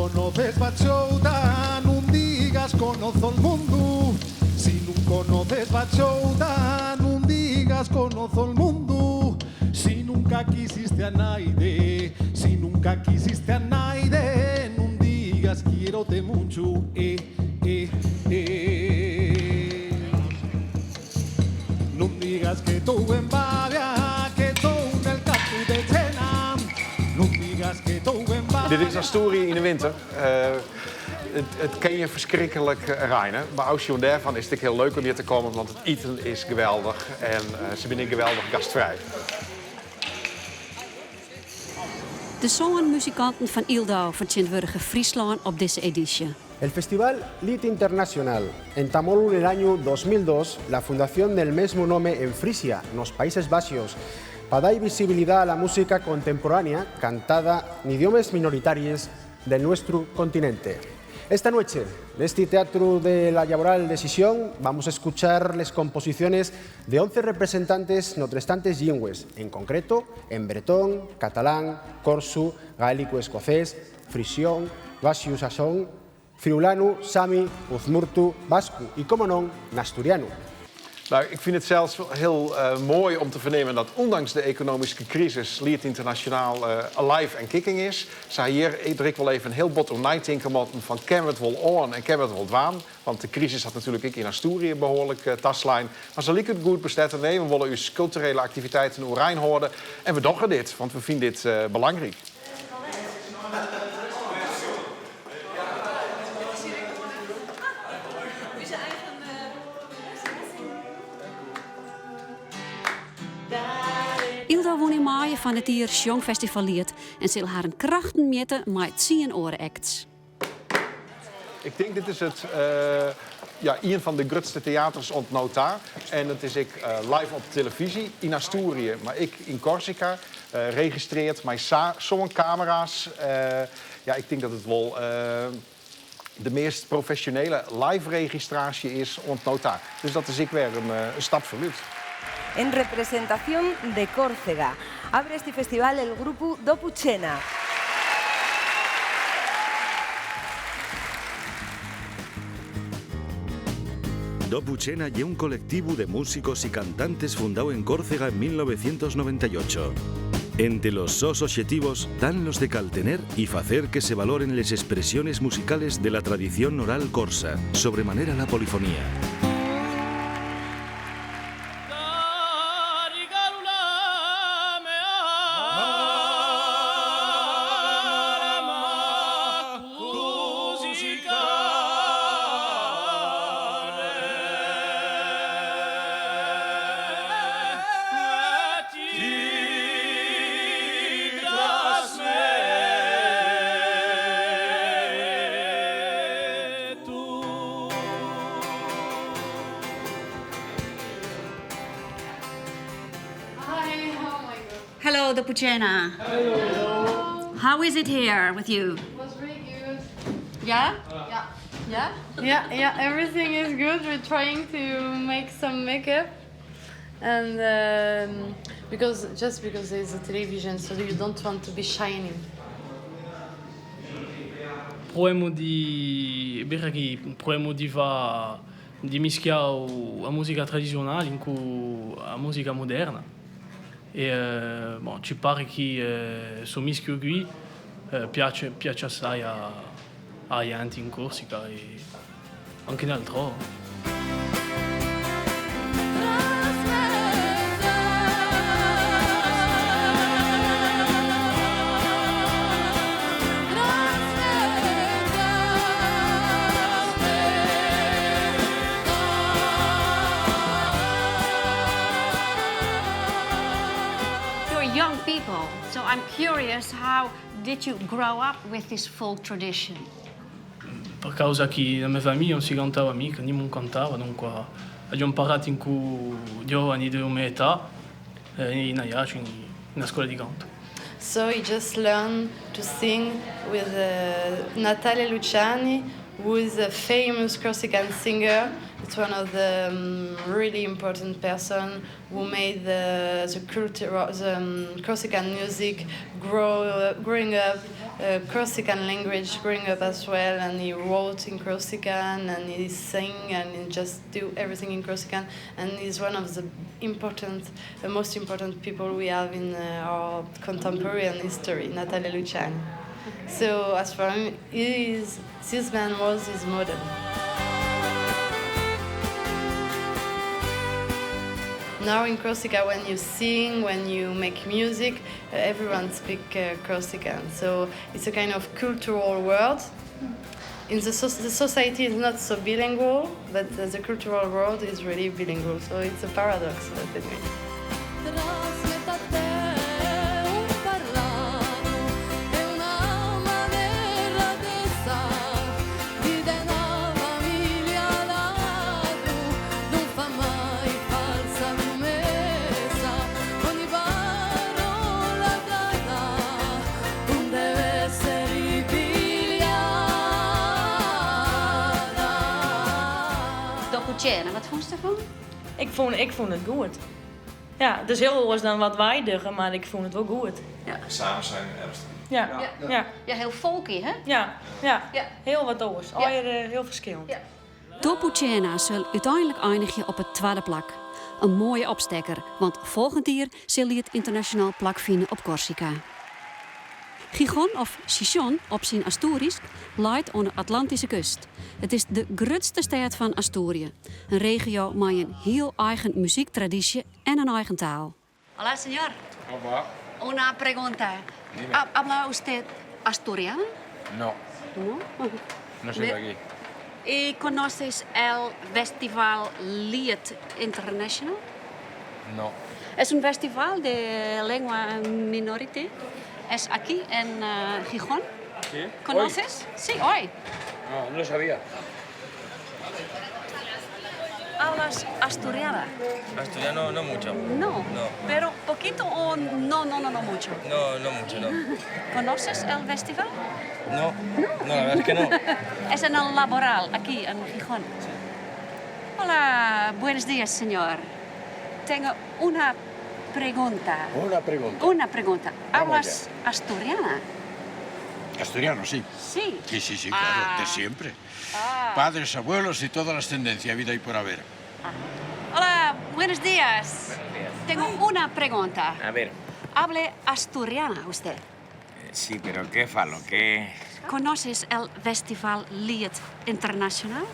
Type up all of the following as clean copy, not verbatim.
Conoces bachouta, nun digas conozo'l mundu. Si nun conoces bachouta, nun digas conozo'l mundu. Si nunca quisiste a naide, si nunca quisiste a naide, nun digas quiérote munchu, eh, eh, eh. Nun digas que tou en Babia, que tou nel cantu de Chena. Nun digas que tou en Babia. Dit is Asturië yn 'e winter. It kin hjir ferskriklik reine, mar ôfsjoen dêrfan is it ek hiel leuk om hjir te kommen, want it iten is geweldich en se binne geweldich gastfrij. De sân muzikanten fan Yldau fertsjintwurdige Fryslân op dizze edysje. El Festival Liet Internacional entamólu nel añu 2002 la fundación del mesmu nome en Frisia, nos Países Baxos, pa dai visibilidá a la música contemporánea cantada n'idiomes minoritaries del nuestru continente. Esta nueche, nesti Teatru de la Llaboral de Xixón, vamos escuchar les composiciones de 11 representantes n'otrestantes llingües, en concreto, en bretón, catalán, corsu, gaélicu escocés, frisión, baxiu saxón, friulanu, sami, uzmurtu, vascu y, como non, n'asturianu. No, ik fyn it sels hiel moai om te fernimmen dat ûndanks de ekonomyske krisis Liet Ynternasjonaal alive en kicking is. Se ha hjir der ek wol even hiel bot oer neitinke moatten fan kin we it wol oan en kin we it wol dwaan? Want de krisis hat natuerlik ek yn Asturië behoarlik taslein. Mar se likegoed besletten nee, we wolle ús kulturele aktiviteiten oerein hâlde en we dogge dit, want we fine dit belangryk. Yldau wûn yn maaie fan it jier Sjongfestival Liet en sil harren krachten mjitte mei tsien oare acts. Ik tink dit is it, ja, ien fan de grutste teaters oant no ta. En it is ek live op telefyzje yn Asturië, mar ek yn Korsika. Registreard mei sân kamera's. Ja, ik tink dat it wol de meast profesjonele live registraasje is oant no ta. Dus dat is ek wer in stap foarút. En representación de Córcega, abre este festival el grupu Dopu Txena. Dopu Txena ye un colectivu de músicos y cantantes fundáu en Córcega en 1998. Ente los sos oxetivos tán los de caltener y facer que se valoren les espresiones musicales de la tradición oral corsa, sobre manera la polifonía. Hello, Dopu Txena. Hello. How is it here with you? It was really good. Yeah? Yeah. Yeah? Yeah, everything is good. We're trying to make some makeup. And because just because there's a television, so you don't want to be shining. Proemo di birra chi proemo di fa di mischià a musica tradizionali cu a musica moderna e bon ci pare chi stu mischiu qui piace piace assai a 'a jenti in Corsica e anche in altrò. You're young people, so I'm curious how did you grow up with this folk tradition? Per causa chi na me famiglia non si cantava mica, nimun cantava, dunque aggio imparato in cu giovani de mia età in Aiace, in una scuola di canto. So he just learned to sing with Natale Luciani. who is a famous Corsican singer. It's one of the um, really important person who made the, the culture, the um, Corsican music grow, uh, growing up, uh, Corsican language growing up as well. And he wrote in Corsican and he sang and he just do everything in Corsican. And he's one of the important, the most important people we have in uh, our contemporary history, Natale Luciani. So as for him, he is, this man was his model. Now in Corsica, when you sing, when you make music, uh, everyone speaks uh, Corsican. So it's a kind of cultural world. In the, so the society is not so bilingual, but uh, the cultural world is really bilingual. So it's a paradox, but anyway. Dopu Cena, wat fûnst derfan? Ik fûn, ik fûn it goed. Ja, it is hiel oars dan wat wy dogge, mar ik fûn it wol goed. Ja. Samen zijn ergste. Ja. Ja. Ja. Ja, hiel folky, hè? Ja, ja. Hiel wat oars. Allegear hiel ferskillend. Ja. Dopu Cena sil úteinlik einigje op it twadde plak. In moaie opstekker, want folgjend jier sil Liet Ynternasjonaal plakfine op Korsika. Gijón of Xixón op syn Asturysk leit oan de Atlantyske kust. It is de grutste stêd fan Asturië, in regio mei in hiel eigen muzyktradysje en in eigen taal. Hola, señor. Hola. Una pregunta. Dime. ¿Habla usted asturiano? No, No. no soy de aquí. ¿Y conoces el Festival Liet International? No. Es un festival de lengua minority. Es aquí en eh, Gijón. ¿Sí? ¿Conoces? Sí, hoy. No, no lo sabía. ¿Hablas asturiana? Asturiano no mucho. No. No. Pero poquito o no, no, no, no mucho. No, no mucho, no. ¿Conoces el festival? No, no, la verdad es que no. Es en el Laboral, aquí en Gijón. Hola, buenos días, señor. Tengo una pregunta. Una pregunta. Una pregunta. Vamos ¿Hablas asturiana? Asturiano, sí. Sí. Sí, sí, sí, claro, Ah. de siempre. Padres, abuelos y toda la ascendencia, vida y por haber. Hola, buenos días. Tengo una pregunta. A ver, ¿Hable asturiana usted? sí, pero ¿qué falo? ¿Qué...? ¿Conoces el Festival Liet Internacional?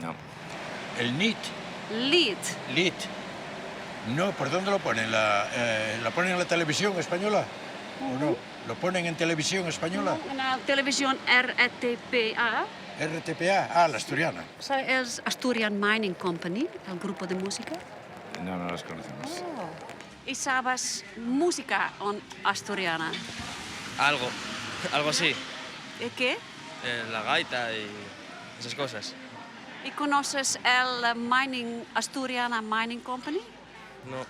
No. El NIT, Liet. LIT. No, ¿por dónde lo ponen? ¿La, ¿la ponen en la televisión española? ¿O no? ¿Lo ponen en televisión española? En la televisión RTPA. RTPA, ah, la asturiana. ¿Sabes el Asturian Mining Company, el grupo de música? No, no los conocemos. ¿Y sabes música en asturiana? Algo, algo así. ¿Eh, ¿Qué? Eh, la gaita y esas cosas. ¿Y conoces el eh, Mining Asturiana Mining Company? No.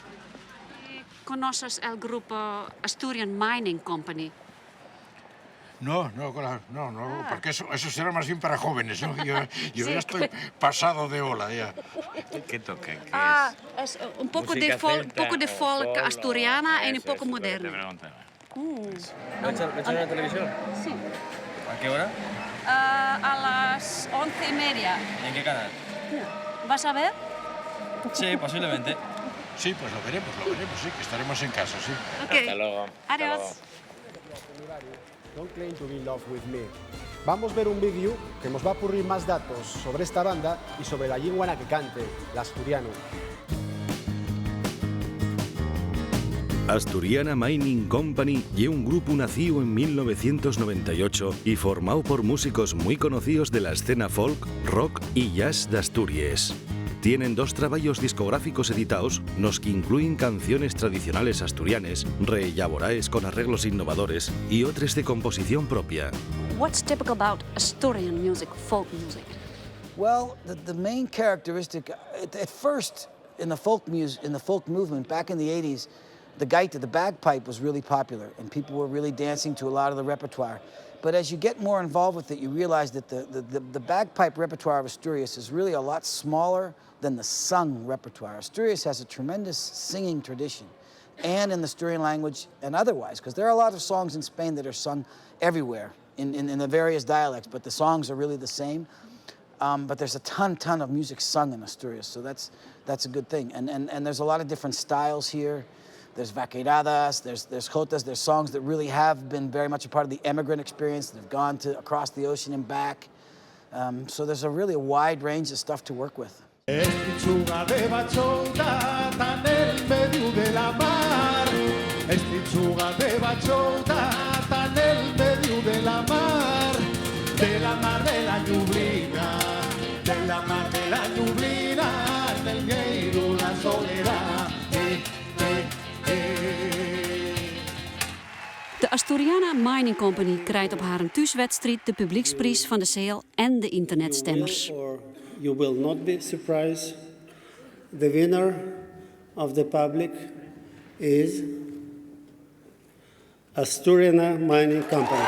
¿Conoces el grupo Asturian Mining Company? No, no, claro, no, no, porque eso, eso será más bien para jóvenes, ¿no? Yo Sí. ya estoy pasado de ola, ya. ¿Qué toca? ¿Qué Ah, es eh, un poco de Música folk, celta poco de o folk folk o- asturiana y un Eso, poco eso es lo que te moderno. preguntaba. ¿Lo echan, lo echan en la televisión? Sí. ¿A qué hora? Ah, a las 11:30. ¿Y en qué canal? ¿Vas a ver? Sí, posiblemente. Sí, pues lo veremos, sí, que estaremos en casa, sí. Ok. Hasta luego. Hasta Adiós. luego. Don't claim to be in love with me. Vamos ver un vídeo que nos va a purrir más datos sobre esta banda y sobre la llingua na que cante, l'asturianu. Asturiana Mining Company ye un grupu nacíu en 1998 y formáu por músicos mui conocíos de la escena folk, rock y jazz d'Asturies. Tienen dos trabayos discográficos editaos, nos qu'incluyen canciones tradicionales asturianes, reellaboraes con arreglos innovadores y otres de composición propia. What's typical about Asturian music, folk music? Well, the main characteristic, at first in the folk music, in the folk movement back in the 80s, The gaita, the bagpipe, was really popular, and people were really dancing to a lot of the repertoire. But as you get more involved with it, you realize that the bagpipe repertoire of Asturias is really a lot smaller than the sung repertoire. Asturias has a tremendous singing tradition, and in the Asturian language and otherwise, because there are a lot of songs in Spain that are sung everywhere in the various dialects, but the songs are really the same. But there's a ton of music sung in Asturias, so that's a good thing. And there's a lot of different styles here. There's vaqueradas, there's jotas, there's songs that really have been very much a part of the emigrant experience that have gone to across the ocean and back. So there's a really a wide range of stuff to work with. Estrichuga de bachouta tan el medio de la mar. Estrichuga de bachouta tan el medio de la mar. De la mar de la Ñublina, de la mar de la Ñublina, del Gueiro la soledad. Eh, eh, eh. De Asturiana Mining Company krijt op har thúswedstriid de publykspriis fan de seal en de ynternetstimmers. You will or you will not be surprised. The winner of the public is Asturiana Mining Company.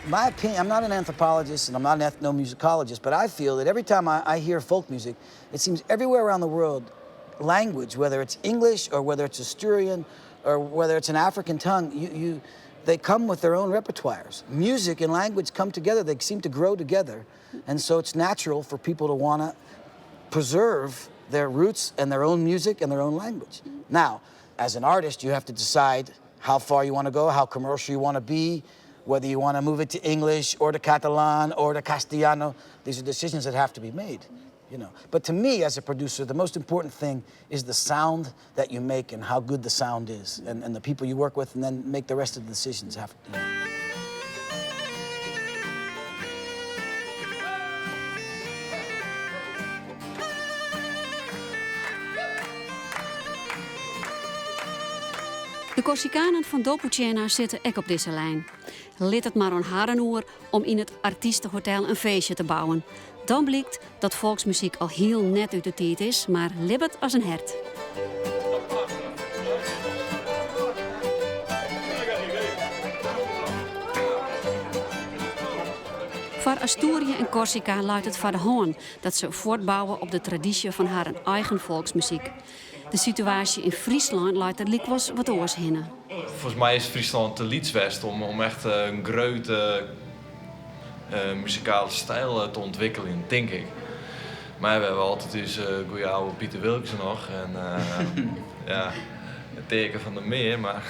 My opinion, I'm not an anthropologist and I'm not an ethnomusicologist, but I feel that every time I hear folk music, it seems everywhere around the world, language, whether it's English or whether it's Asturian or whether it's an African tongue, they come with their own repertoires. Music and language come together, they seem to grow together. And so it's natural for people to want to preserve their roots and their own music and their own language. Now, as an artist, you have to decide how far you want to go, how commercial you want to be, whether you want to move it to English or to Catalan or to Castellano. These are decisions that have to be made. But to me, as a producer, the most important thing is the sound that you make and how good the sound is and the people you work with, and then make the rest of the decisions after. You know. De Corsicanen fan Dopu Cena sitte ek op dizze lijn. Lit it mar oan harren oer om yn it artystehotel in feestje te bouwen. Dan blykt dat folksmuzyk al hiel net út de tiid is, mar libbet as in hert. Foar Asturië en Korsika leit it foar de hân dat se fuortbouwe op de tradysje fan harren eigen folksmuzyk. De situaasje yn Fryslân leit der lykwols wat oars hinne. Folgens my is Fryslân te lyts west om echt in grutte muzikale styl te ûntwikkeljen, tink ik. Mar we hawwe altyd ús goeie âlde Piter Wilkens noch. En ja, it teken fan de mear, mar...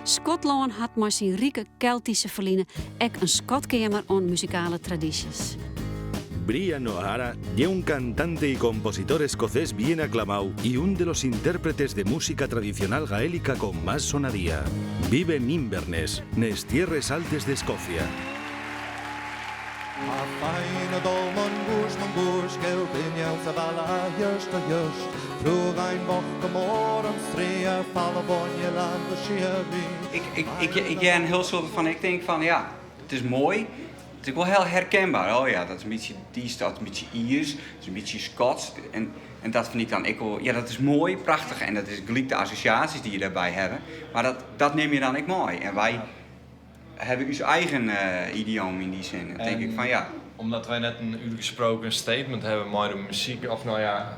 Skotlân hat mei syn rike Keltyske ferline ek in skatkeamer oan muzikale tradysjes. Brian O'Hara ye un cantante y compositor escocés bien aclamáu y ún de los intérpretes de música tradicional gaélica con más sonadía. Vive en Inverness, nes Tierres Altes de Escocia. A dol mon bouche, Ik hear in hiel soad fan, ik tink fan ja, it is moai. It is ek wol hiel herkenber. Oh ja, dat is in bytsje dy, dat is in bytsje Iersk, dat is in bytsje Skots. En dat fyn ik dan ek wol, ja, dat is moai, prachtich en dat is gelyk de assosjaasjes dy't je dêrby hawwe. Mar dat nimme je dan ek mei. En wy hawwe ús eigen idioom yn dy sin. Dan tink ik fan ja. Omdat wy net in útgesproken statement hawwe mei de muzyk, of no ja,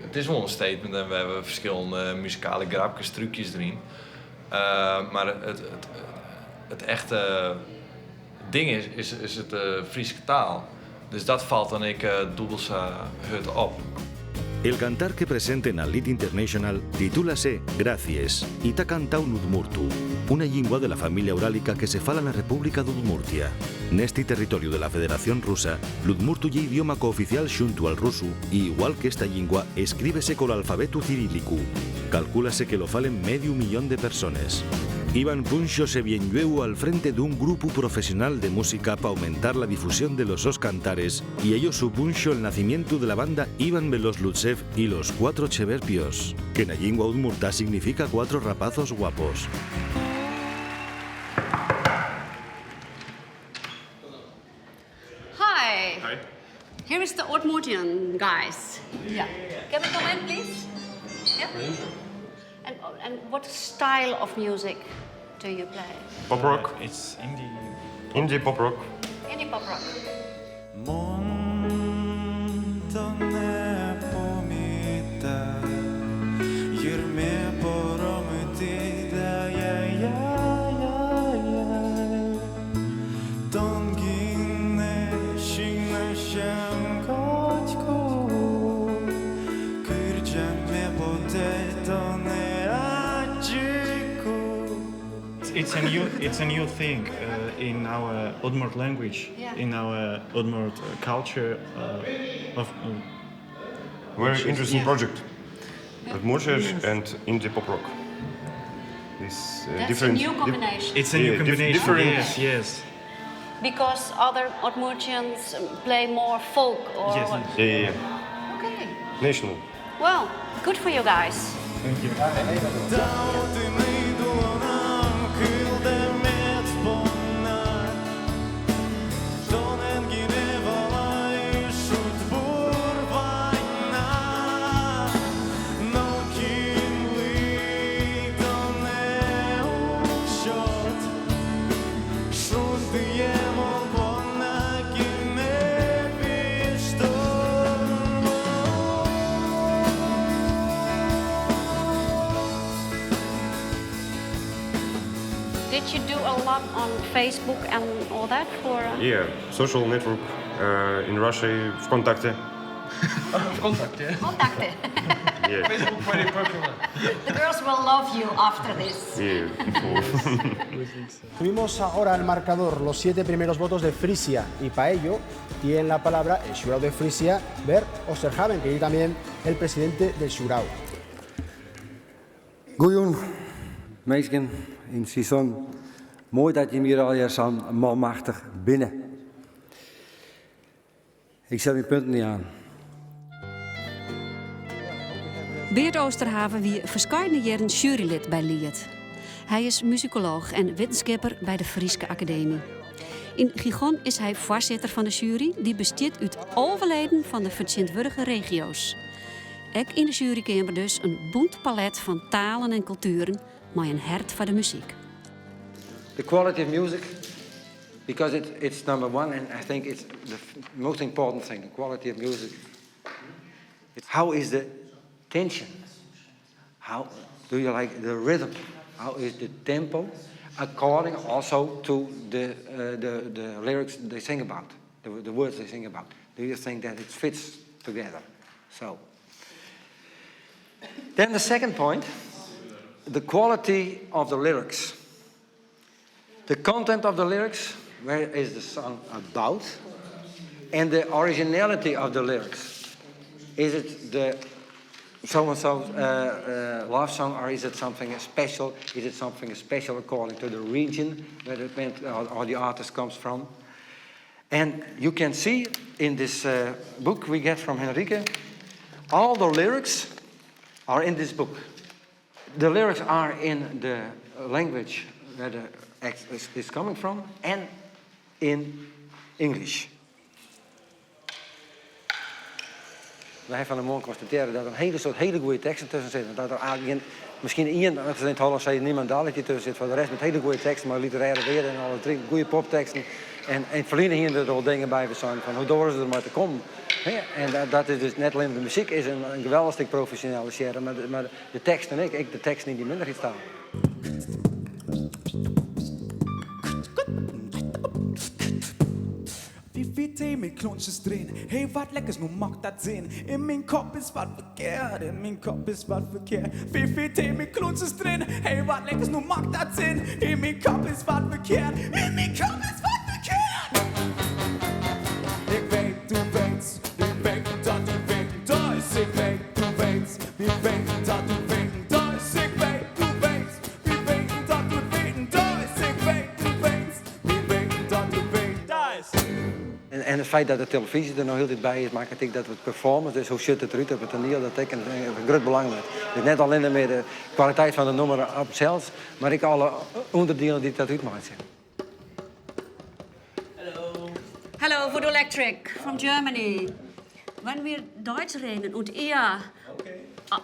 it is wol in statement en we hawwe ferskillende muzikale grapkes, trúkjes deryn. Mar it echte ding is it Fryske taal. Dus dat falt dan ek dûbeld sa hurd op. El cantar que presenten al Liet International titúlase Gracies y ta cantáu n'udmurtu, una llingua de la familia urálica que se fala na República d'Udmurtia. Nesti territoriu de la Federación Rusa, l'udmurtu ye idioma cooficial xunto al rusu y, igual qu'esta llingua, escríbese col alfabetu cirílicu. Calcúlase que lo falen mediu millón de persones. Iván Punxo se vienllueu al frente d'un grupu profesional de música pa aumentar la difusión de los sos cantares y ello supunxo el nacimientu de la banda Iván Veloz Lutsev y los Cuatro Cheverpios, que na llingua udmurta significa cuatro rapazos guapos. Here is the Udmurtian guys. Yeah. Can we come in, please? Yeah. And what style of music do you play? Pop rock. It's indie. Indie pop rock. Indie pop rock. It's a new thing in our Udmurt language, in our Udmurt culture. Of Very interesting project. Udmurtian and indie pop rock. This That's a different new combination. It's a new Yeah, combination. different. Yes. Because other Udmurtians play more folk or Yes. what? Yeah. Okay. National. Well, good for you guys. Thank you. Did you do a lot on Facebook and all that for? Yeah, social network in Russia, ВКонтакте. ВКонтакте. ВКонтакте. Yeah. Facebook very popular. The girls will love you after this. Yeah. Tuvimos ahora al marcador los siete primeros votos de Frisia y para ello tiene la palabra el xurao de Frisia, Bert Osterhaven, que es también el presidente del xurao. Goeie, minsken yn Gijón. Moai dat jim hjir allegear sa manmachtich binne. Ik sil myn punten jaan. Beert Oosterhaven wie ferskate jierren jurylid by Liet. Hy is muzikolooch en wittenskipper by de Fryske Akademy. Yn Gijón is hy foarsitter fan de sjuery, dy't bestiet út 11 leden fan de fertsjintwurdige regio's. Ek yn de sjuerykeamer dus in bûnt palet fan talen en kultueren mei in hert foar de muzyk. The quality of music, because it's number one, and I think it's the most important thing, the quality of music. It's how is the tension? How do you like the rhythm? How is the tempo? According also to the lyrics they sing about, the words they sing about. Do you think that it fits together? So. Then the second point, the quality of the lyrics. The content of the lyrics, where is the song about? And the originality of the lyrics. Is it the so-and-so love song, or is it something special? Is it something special according to the region where the band or the artist comes from? And you can see in this book we get from Henrike, all the lyrics are in this book. The lyrics are in the language where the act is coming from and in English. Wy hawwe fan 'e moarn konstatearre dat der in hiele soad hiele goede teksten tusken sitte. Dat der eigentlik gjin, miskien ien, dat yn it Hollânsk sei niemendal dy't tusken sit. Foar de rest mei hiele goede teksten, mei literêre wearde en alle drie goede popteksten. En yn it ferline hiene der al dingen by sein fan hoe doare se der mei te kommen. En dat is dus net allinnich de muzyk is in geweldich stik profesjonalisearre, mar de teksten ek, ek de teksten yn dy minderheidstaal. Tee met klontjes drin. Hey, wat lekkers, nu maakt dat zin. In mijn kop is wat verkeerd, in mijn kop is wat verkeerd. VVT met klontjes drin. Hey, wat lekkers, nu maakt dat zin. In mijn kop is wat verkeerd, in mijn kop is wat verkeerd. Ik weet, du weet, wie weet dat du weet, dat is. Ik weet, du weet, wie weet dat du weet, dat is. Ik weet, du weet, wie weet dat du weet, dat is. Ik weet, du weet, wie weet dat du weet, dat is. En it feit dat de telefyzje der no hieltyd by is, makket ek dat it performance, dus hoe sjocht it derút op it toaniel, dat ek in grut belang wurdt. Dus net allinnich mear de kwaliteit fan de nûmer op sels, mar ek alle ûnderdielen dy't dat útmeitsje. Hallo, voor Voodoo Electric from Germany. Wenn wir Deutsch reden und ihr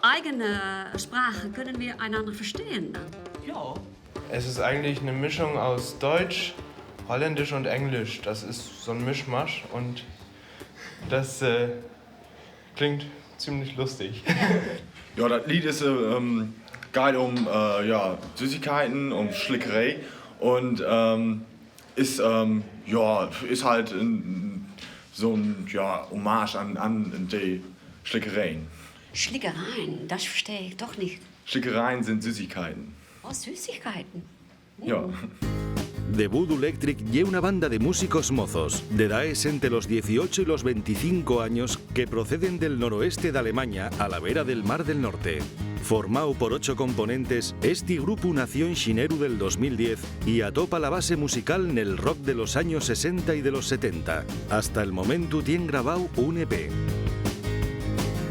eigene Sprache, können wir einander verstehen dann? Ja. Es ist eigentlich eine Mischung aus Deutsch, Holländisch und Englisch. Das ist so ein Mischmasch und das klingt ziemlich lustig. Ja, dat Lied is geiht um ja, Süßigkeiten, um Schlickerei und is ja, is halt so'n ja, Hommage an de Schlickereien. Schlickereien, das verstehe ich doch nicht. Schlickereien sind Süßigkeiten. Oh, Süßigkeiten. Ja. The Voodoo Electric ye una banda de músicos mozos, de daes ente los 18 y los 25 años, que proceden del noroeste d'Alemaña a la vera del Mar del Norte. Formáu por ocho componentes, esti grupu nació en xineru del 2010 y atopa la base musical nel rock de los años 60 y de los 70. Hasta el momentu tien grabáu un EP.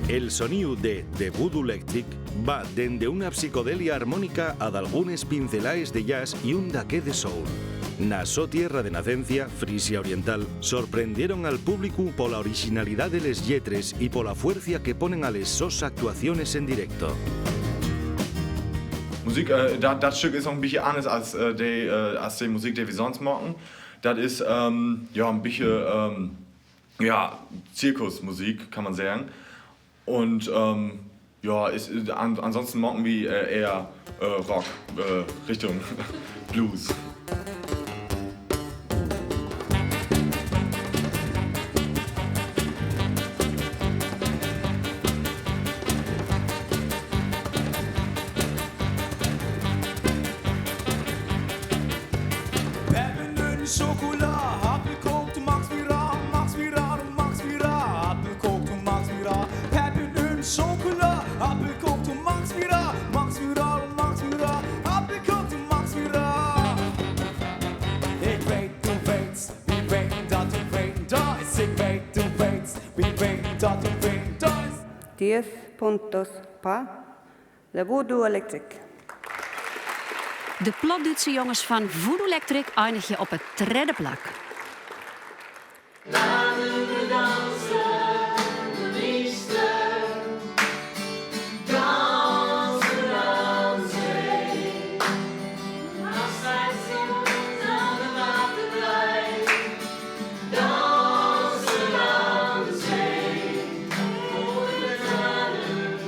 El soníu de The Voodoo Electric va dende una psicodelia armónica a dalgunes pincelaes de jazz y un daqué de soul. Na so tierra de nacencia, Frisia Oriental, sorprendieron al públicu pola orixinalidá de les lletres y pola fuercia que ponen a les sos actuaciones en directo. Musik, dat Stück is noch 'n bisschen anners als de Musik, de wi sonst maken. Dat is ja, 'n bisschen ja, Zirkusmusik, kann man sagen. Und ja, ansonsten maken wi eher Rock, Richtung Blues. Schokolade, Apfelkoek, du machst mich rar, machst mich rar, du machst mich rar. Apfelkoek, du machst mich rar. Peppenöl, Schokolade, Apfelkoek, du machst mich rar, machst mich rar, du machst mich rar. Apfelkoek, du machst mich rar. Ik weet, du weet, wie weet dat du weet, da is. Ik weet, du weet, wie weet dat du weet, da is. 10 puntos pa The Voodoo Electric. De Platdútske jonges fan Voodoo Electric einigje op it tredde plak. Laten we dansen, liefste. Dansen aan zee. Afscheid aan de waterlijn. Dansen aan zee. Voor de tranen.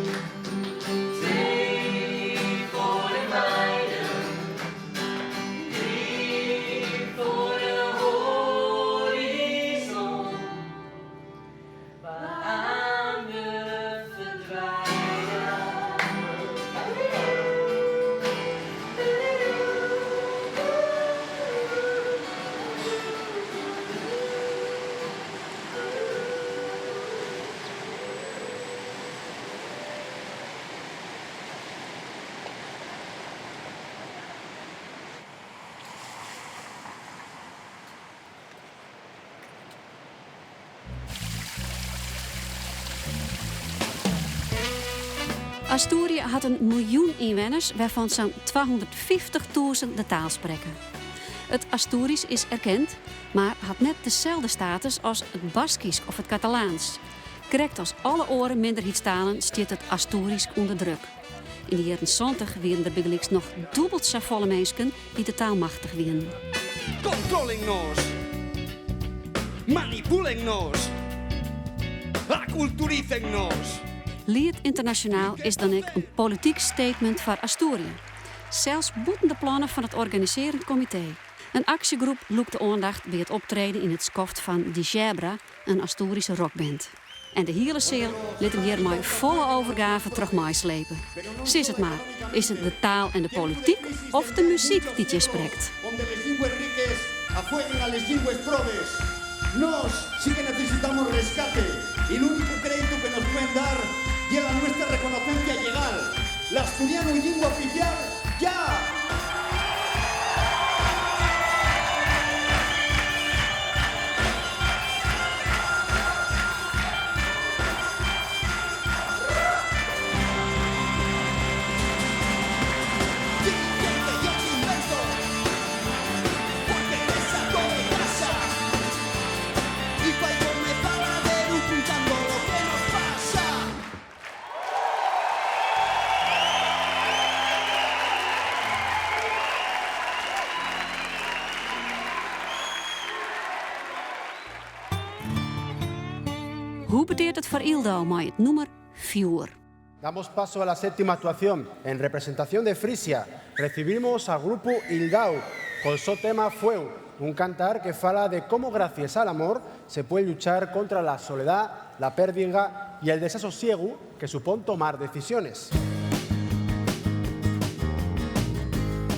Twee voor de wijnen. Drie voor de horizon. Waaraan we verdwijnen. Asturië hat in miljoen ynwenners, wêrfan't sa'n 250.000 de taal sprekke. It Asturysk is erkend, mar hat net deselde status as it Baskysk of it Katalaansk. Krekt as alle oare minderheidstalen stiet it Asturysk ûnder druk. Yn de jierren 70 wiene der bygelyks noch dûbeld safolle minsken dy't de taal machtich wiene. Contrólennos. Manipúlennos. Aculturícennos. Liet Ynternasjonaal is dan ek in polityk statement foar Asturië. Sels bûten de plannen fan it organisearjend komitee. In aksjegroep lûkt de oandacht by it optreden yn it skoft fan Dixebra, in Asturyske rockband. En de hiele seal lit him hjir mei folle overgave troch meislepe. Sis it mar, is it de taal en de polityk of de muzyk dy't jin sprekt? Onde les llingües riques afueguen a les llingües probes. Nós sí que necesitamos rescate y l'únicu créditu que nos puen dar ye la nuestra reconocencia llegal. L'asturianu llingua oficial, yá! Hoe beteart it foar Yldau mei it nûmer Fjoer? Damos paso a la séptima actuación. En representación de Frisia, recibimos al grupo Ildau col so tema Fueu, un cantar que fala de cómo gracias al amor se puede luchar contra la soledad, la pérdida y el desasosiego que supone tomar decisiones.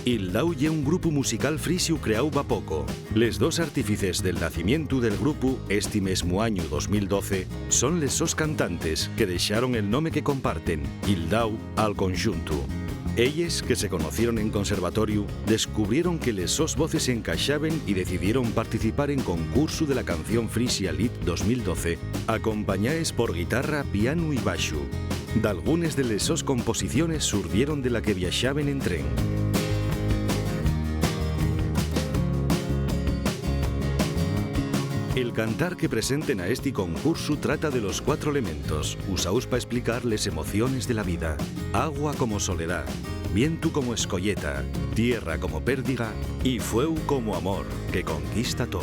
Ildau ye un grupu musical frisiu creáu va poco. Les dos artífices del nacimientu del grupu esti mesmu añu 2012 son les sos cantantes que dexaron el nome que comparten, Ildau, al conxuntu. Elles, que se conocieron en conservatoriu, descubrieron que les sos voces encaxaben y decidieron participar en concursu de la canción Frisia Liet 2012, acompañaes por guitarra, pianu y baxu. Dalgunes de les sos composiciones surdieron de la que viaxaben en tren. El cantar que presenten a esti concursu trata de los cuatro elementos usaos pa esplicar les emociones de la vida. Agua como soledá, vientu como escoyeta, tierra como pérdiga y fueu como amor que conquista too.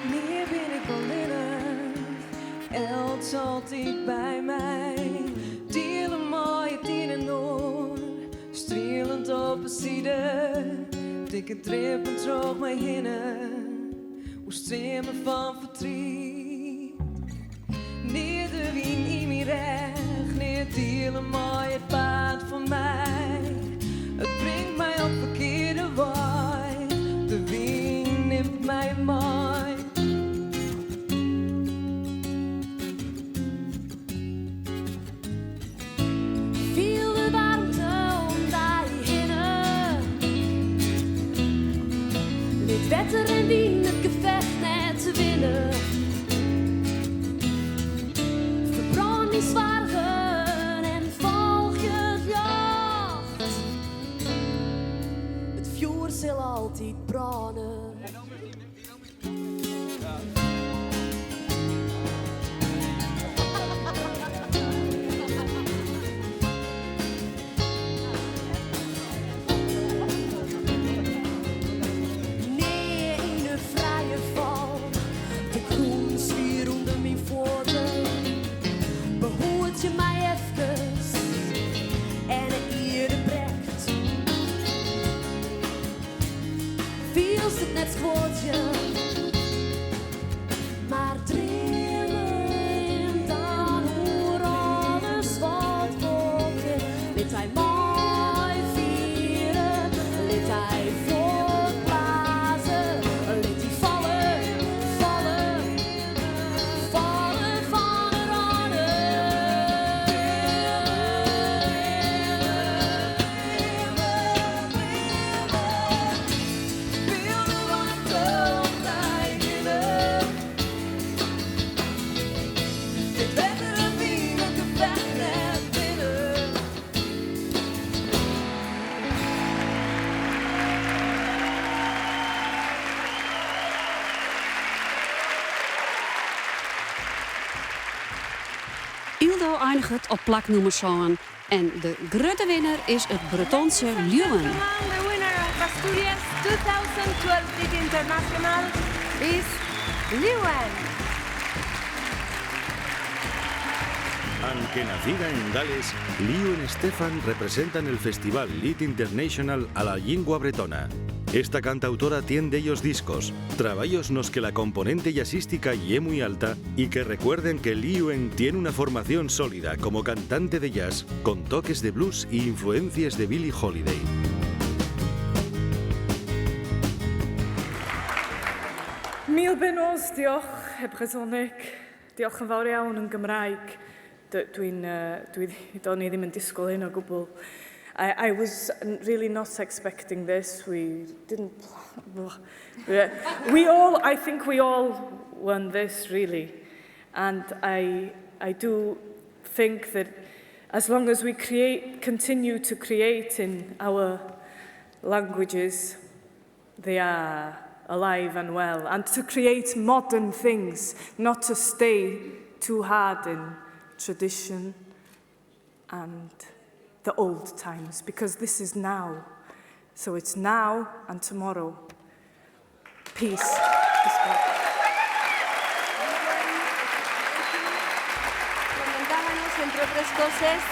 Nea bin ik allinnich, elts altyd by my. Diele moaie tiden oer, strielend op 'e side. Dikke drippen troch my hinne, oerstreame fan fertriet. Nea de wyn yn myn rêch, nea diele mei it paad foar my. It bringt my op ferkearde wei, de wyn nimt my mei. Fiel de waarmte om dy hinne. Lit wetter en wyn it gefecht net winne. Ferbrân dyn soargen en folgje it ljocht. It fjoer sil altyd brâne. Nea yn 'e frije fal, de grûn swier ûnder myn fuotten. Behoedzje my efkes en de ierde brekt. Fielst it net skodzjen, mar dream dan oer alles wat wol kin. Lit dy meifiere, lit dy fuortblaze, lit dy falle, falle, falle fan 'e râne. Fiel de waarmte om dy hinne. Lit wetter en wyn it gefecht net winne. Yldau einiget op plak nûmer sân en de grutte winner is it Bretonse Liuwen. The winner of Asturias 2012 Liet International is Liuwen. Anque nacida en Gales, Liuwen Stefan representa nel Festival Liet International a la llingua bretona. Esta cantautora tien dellos discos, trabayos nos que la componente jazzística ye mui alta y que recuerden que Liuwen tien una formación sólida como cantante de jazz con toques de blues y influencies de Billie Holiday. Mil benoz deoc'h e brezhoneg. Diolch yn fawr iawn yn Gymraeg. Dwi'n, dwi, do'n i ddim yn disgwyl hyn o gwbl. I was really not expecting this. We didn't... We all, I think we all won this, really. And I do think that as long as we create, continue to create in our languages, they are alive and well. And to create modern things, not to stay too hard in tradition and the old times, because this is now. So it's now and tomorrow. Peace. Respect. escocés.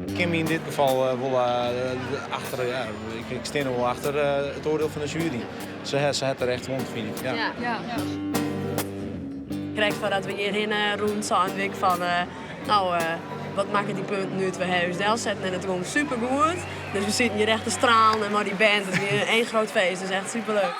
Ik kin my yn dit gefal wol achter, ja, ik stean wol achter it oardiel fan de sjuery. Se hat terecht wûn, fyn ik. Ja. Ja. Krekt foardat we hjirhinne rûnen seinen we fan, no, wat makket dy punten út? We hawwe ús delsetten en it gong supergoed. Dus we sieten hjir echt te stralen en mei dy band, it wie één groot feest, dus echt superleuk.